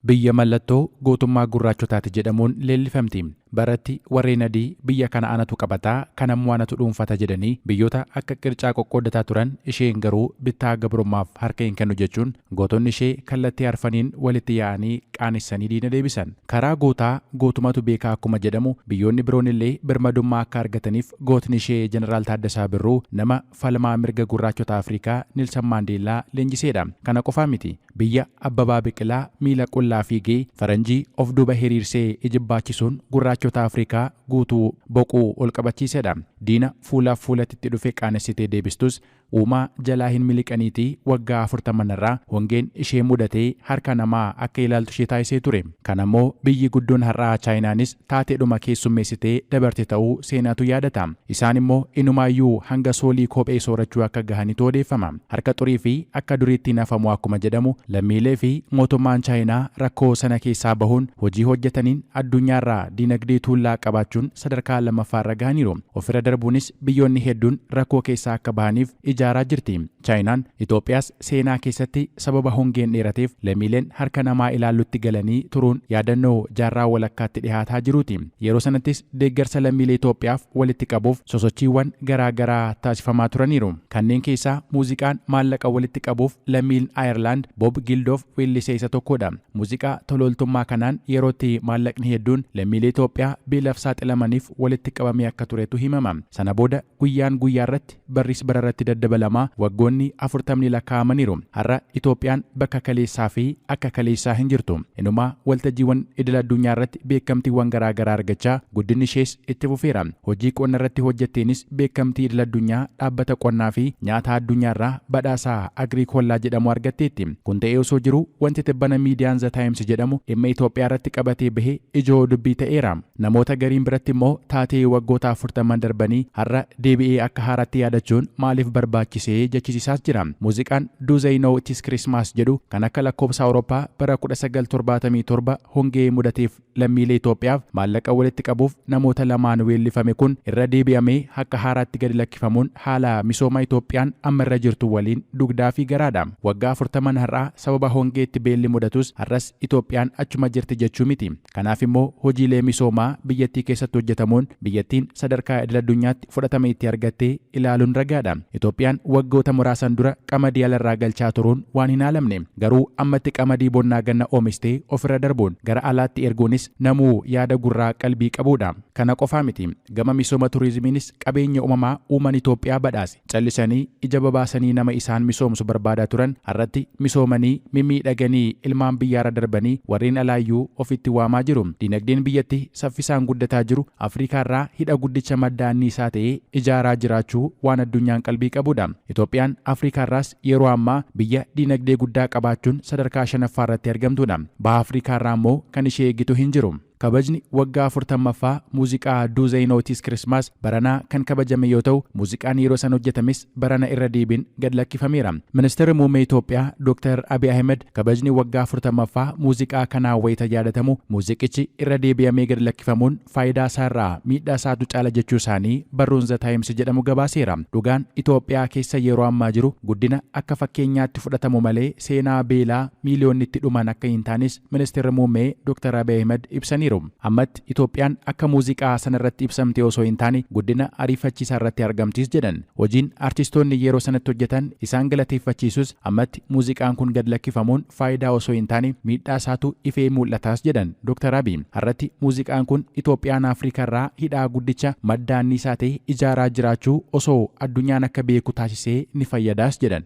Biyya mallattoo gootummaa gurraachotaati jedhamuun leellifamti. Baratti warreen adii biyya kana anatu qabataa, kanammoo anatu dhuunfata jedhanii biyyoota akka qircaa qoqqoodataa turan, isheen garuu bittaa gabrummaaf harka hin kennu jechuun gootonni ishee kallattii arfaniin walitti yaa'anii qaanessanii diina deebisan. Karaa gootaa gootumatu beekaa akkuma jedhamu, biyyoonni biroon illee birmadummaa akka argataniif gootni ishee Jeneraal Taaddasaa Birruu nama falmaa mirga gurraachota Afrikaa Nilsan Maandeellaa leenjiseedha. Kana qofaa miti. Biyya Abbabaa Biqilaa miila qullaa fiigee faranjii of duuba hiriirsee ijibbaachisuun gurraachota Afrikaa guutuu boquu ol qabachiisedha. Diina fuulaaf fuulatti itti dhufe qaanessitee deebistus, uumaa jalaa hin miliqaniitii waggaa 40 irraa hongeen ishee mudatee harka namaa akka ilaaltu ishee taasisee ture. Kanammoo biyyi guddoon har'aa Chaayinaanis taateedhuma keessummeessitee dabarte ta'uu seenaatu yaadata. Isaan immoo inumaayyuu hanga soolii kophee soorachuu akka gahanitu odeeffama. Harka xurii fi akka duriitti hin hafamu akkuma jedhamu, lammiilee fi mootummaan Chaayinaa rakkoo sana keessaa bahuun hojii hojjetaniin addunyaarraa dinagdee tuullaa qabaachuun sadarkaa lammaffaarra gahaniiru. Ofirra darbuunis biyyoonni hedduun rakkoo keessaa akka bahaniif ijaaraa jirti. Chaayinaan Itoophiyaas seenaa keessatti sababa hongeen dheerateef lammiileen harka namaa ilaallutti galanii turuun yaadannoo jaarraa walakkaatti dhihaataa jiruuti. Yeroo sanattis deeggarsa lammiilee Itoophiyaaf walitti qabuuf sosochiiwwan garaa garaa taasifamaa turaniiru. Kanneen keessaa muuziqaan maallaqa walitti qabuuf lammiin Ayerlaand Bob Gildoof weellisee isa tokkodha. Muuziqaa tolooltummaa kanaan yerootti maallaqni hedduun lammiilee Itoophiyaa beelaaf saaxilamaniif walitti qabamee akka turetu himama. Sana booda guyyaan guyyaarratti, barris bararratti daddabalamaa waggoonni 40 lakkaa'amaniiru. Har'a Itoophiyaan bakka kaleessaa fi akka kaleessaa hin jirtu. Inumaa waltajjiiwwan idil addunyaa irratti beekamtiiwwan garaa garaa argachaa guddinni ishees itti fufeera. Hojii qonna irratti hojjetteenis beekamtii idil addunyaa dhaabbata qonnaa fi nyaata addunyaa irraa badhaasa Agriikollaa jedhamu argatteetti. Kun ta'ee osoo jiru, wanti tibbana miidiyaan The Times jedhamu dhimma Itoophiyaa irratti qabatee bahe ijoo dubbii ta'eera. Namoota gariin biratti immoo taatee waggoota 40 darbanii har'a deebi'ee akka haaraatti yaadachuun maaliif barbaachisee jechisiisaas jira. Muuziqaan "Do They Know It Is Christmas" jedhu kan akka lakkoofsa Awurooppaa bara 1977 hongee mudateef lammiilee Itoophiyaaf maallaqa walitti qabuuf namoota lamaan weellifame kun irra deebi'amee akka haaraatti gadi lakkifamuun haala misooma Itoophiyaan amma irra jirtu waliin dugdaa fi garaadha. Waggaa 40 har'aa sababa hongeetti beelli mudatus, har'as Itoophiyaan achuma jirti jechuu miti. Kanaaf immoo hojiilee misoomaa biyyattii keessatti hojjetamuun biyyattiin sadarkaa idil addunyaatti fudhatama itti argattee ilaaluun ragaadha. Itoophiyaan waggoota muraasan dura qamadii alarraa galchaa turuun waan hin haalamne. Garuu ammatti qamadii bonnaa ganna oomistee ofirra darbuun gara alaatti erguunis namuu yaada gurraa qalbii qabudha. Kana qofaa miti. Gama misooma turizimiinis qabeenya uumamaa uuman Itoophiyaa badhaase. Callisanii ija babaasanii nama isaan misoomsu barbaadaa turan har'atti misoomanii mimmiidhaganii ilmaan biyyaarra darbanii warreen alaayyuu ofitti waamaa jiru. Dinagdeen biyyatti saffisaan guddataa jiru Afriikaarraa hidha guddicha madda anniisaa ta'ee ijaaraa jiraachuu waan addunyaan qalbii qabudha. Itoophiyaan Afriikaarraas yeroo ammaa biyya dinagdee guddaa qabaachuun sadarkaa shanaffaa irratti argamtudha. Baha Afriikaarraa immoo kan ishee eegitu hin jiru. Kabajni waggaa 40ffaa muuziqaa "Do They Know It Is Christmas" baranaa kan kabajame yoo ta'u, muuziqaan yeroo san hojjetames barana irra deebiin gad lakkifameera. Ministeerri Muummee Itoophiyaa Dr. Abiy Ahmed kabajni waggaa 40ffaa muuziqaa kanaa wayita yaadatamu muuziqichi irra deebi'amee gad lakkifamuun faayidaa isaarraa miidhaa isaatu caala jechuu isaanii barruun The Times jedhamu gabaaseera. Dhugaan Itoophiyaa keessa yeroo ammaa jiru guddina akka fakkeenyaatti fudhatamu malee seenaa beelaa miiliyoonni itti dhuman akka hin taanes Ministeerri Muummee Dr. Abiy Ahmed ibsaniiru. Ammatti Itoophiyaan akka muuziqaa sanarratti ibsamte osoo hin taane guddina ariifachiisaa irratti argamtis jedhan. Hojiin artistoonni yeroo sanatti hojjetan isaan galateeffachiisus, ammatti muuziqaan kun gad lakkifamuun faayidaa osoo hin taane miidhaa isaatu ifee mul'ataas jedhan Dr. Abiy. Har'atti muuziqaan kun Itoophiyaan Afriikaarraa hidhaa guddicha madda anniisaa ta'e ijaaraa jiraachuu osoo addunyaan akka beeku taasisee ni fayyadaas jedhan.